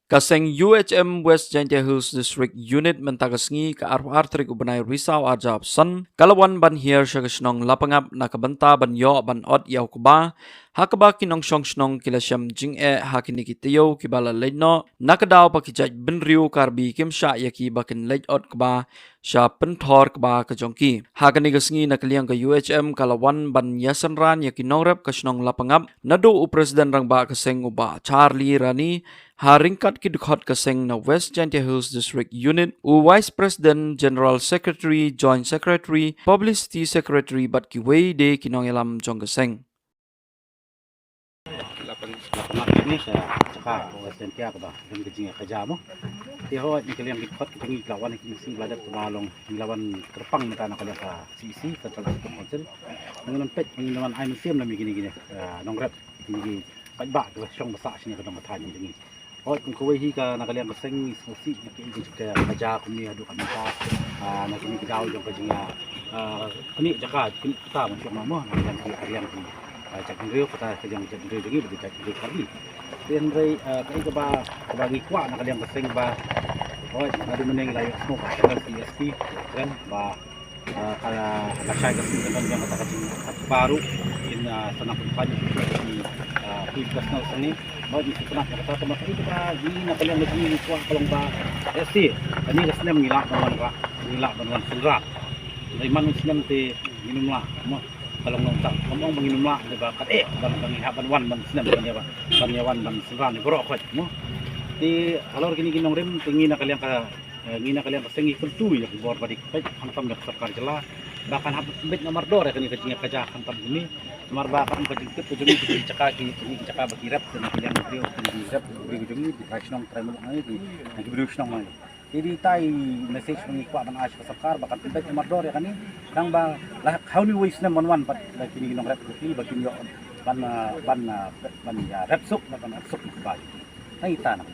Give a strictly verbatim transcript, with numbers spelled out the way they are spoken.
Ka seng U H M West Jaintia Hills District Unit mynta ka sngi ka arphew ar tarik u bnai Risaw arhajar arphew san ka la wan ban hiar sha ka shnong Lapangap na ka bynta ban ïoh ban ot ïa u kba, ha kaba ki nongshong shnong ki la shem jingeh ha kine ki taïew kiba la leit noh, na ka daw ba ki jait bynriew Karbi kim shah ïa ki ba kin leit ot kba sha pynthor kba ka jong ki. Ha kane ka sngi na ka liang ka U H M ka la wan ban ïasynran ïa ki nongrep ka shnong Lapangap naduh u President Rangbah ka seng u Bah Charlie Rani, ha ryngkat ki dkhot ka seng na West Jaintia Hills District Unit, u Vice President, General Secretary, Joint Secretary, Publicity Secretary bad kiwei de ki nongïalam jong ka seng. Lapangap ne sha jaka West Jaintia kaba don ka jingïakajia mo. Te hooid na ka liang ki dkhot ki jong ngi ki la wan ha kine ki sngi ba la dep kaba long ngi la wan kyrpang mynta na ka liang ka C E C, Central Executive Council. Ngi la wan peit, ngi la wan ai mynsiem na kine ki, ah, nongrep, kine ki paidbah kiba shong ba sah shane ka dong ka thaiñ jong ngi. Hooid, kum kawei hi ka na ka liang ka seng ngi sngewsih na kaei ka jingïakajia kumne haduh katta mynta, ah, na kine ki daw jong ka jingïa, ah, kane jaka kane kata ban shu mo na ka liang ki, ka liang ki, ah, jaitbynriew, kata ka jong jaitbynriew jong ngi ba dei jaitbynriew Karbi. Te hynrei, ah, kaei kaba, kaba ngi kwah na ka liang ka seng ba, hooid, naduh mynne ngi la ïohsngew ka S P, kren ba, ah, ka, ka shai ka seng ka don jong kata ka jingkhatkhlieh ruh, kin, ah, sa nang pynpaw ïa ki, ah, ki personal seng ne. Ba ngi sngewtynnat ïa kata, tangba kaei kaba ngi na ka liang ka jong ngi ngi kwah ka long ba, eh, lehse kane ka snem ngi lah ban wan rah, ngi lah ban wan synran. Hynrei man u snem te ngim lah, mo. Ka long nangta, kam ong ba ngim lah, hynrei ba kat eh ban, ban ngi hap ban wan ban snem ban ïa wan, ban ïa wan ban synran ïa baroh khoit, mo. Te halor kine ki nongrim te ngi na ka liang ka, eh, ngi na ka liang ka seng ngi kyntu ïa ki bor ba dei peit khamtam ïa ka sorkar jylla ba kan hap beit namar dor ïa kane ka jingïakajia khamtam kumne. Namar ba ka ong ka jingtip ka jong ngi, ki jaka ki, ki jaka ba ki rep, ki liang briew, ki rep briew jong ngi, ki trai shnong, trai muluk ngi, ki, ki briew shnong ngi. Te dei ita i message ba ngi kwah ban ai sha ka sorkar ba kan pynbeit namar dor ïa kane. Tang ba la hynriew wei snem ban wan pat ba kine ki nongrep ki ba kin ïoh ban, ah, ban, ah, ban ïa rep suk, ban rep suk ba. Ngi ita na.